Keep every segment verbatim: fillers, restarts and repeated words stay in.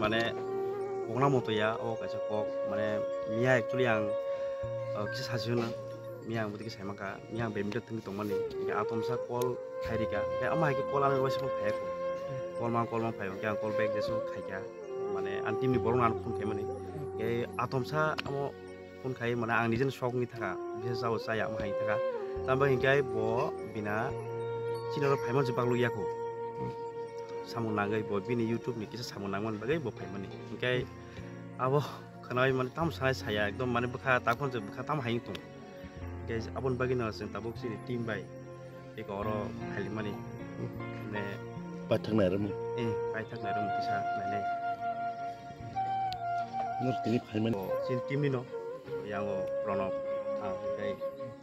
Mane kokna moto ya, o kaisa kok, mane miya actually ang, uh, kisa sasi hwno, miya ang bwtwi kisa sai mankha, miya ang badminton thwngwi tongmani, hinkhe atomsa call khairika, hinkhe ama hai khe call ani waisa phai kho, call mang call mang phai, hinkhe ang call back jesu khaikha, mane ang team ni borok no ano phone khaimani, hinkhe atomsa amo phone khai, mane ang nijeni sok wngwi thangkha, bisa chao chaya amo hai thangkha, tambo hinkhe bo bina chini oro phaimani se bagwi yakho. Samung nangwi bo bini YouTube ni kisa samung nangmani bagwi bo phaimani. Hinkhe abo khwnai mane tamo sanai saya ekdom mane bwkha takhon je bwkha tamo hai tong. Hinkhe aboni bagwi no chwng tabuk chini team bai eko oro phailimani. Ne paithak nai rwmani. Eh, paithak nai rwmani kisa nainai. Nor tini phaimani. Bo chini team ni no yango Pranab, ah, hinkhe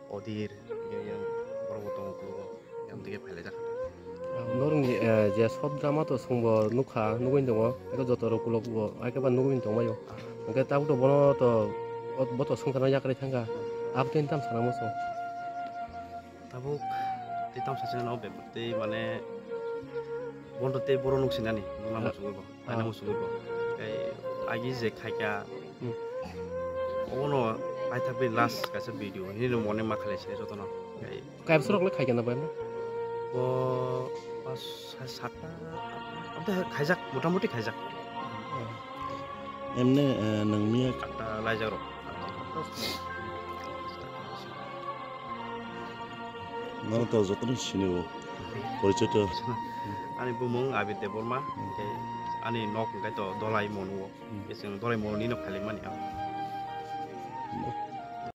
Odir, hinkhe yang borok bo tongo kulugo. Yang tike phailaijak. Norokni, eh, je short drama to chwngbo nukha, nugwi tongo. Eko joto rok kulok bo, ai khe ba nugwi tongbaio. Hwnkhe tabuk to bono to, bo to swngcharno yakarwi thangkha. Aboni tam sana muchung. Tabuk tei tam sachina no bebak tei mane bono tei boro nuk sinani, nukna Ah. muchungwi bo, Ah. naina muchungwi bo. Tei agi je khaikha, Hmm. obono paithak bai last kaisa video, hinwi mone ma khalai se jotono. Tei Kaibwsarok le khaikha na bai mo? Bo pas sa-, satta, abte khaijak, motamoti khaijak. Emne, eh, nang miya Atta laijak rok. Nono to jotono sinio. Porichoi to. Ani bumung Abir Debbarma, Hmm. tei ani nok hwnkhe to Dolai Mono. Hmm. Tei chwng Dolai Mono nino phailaimani ang.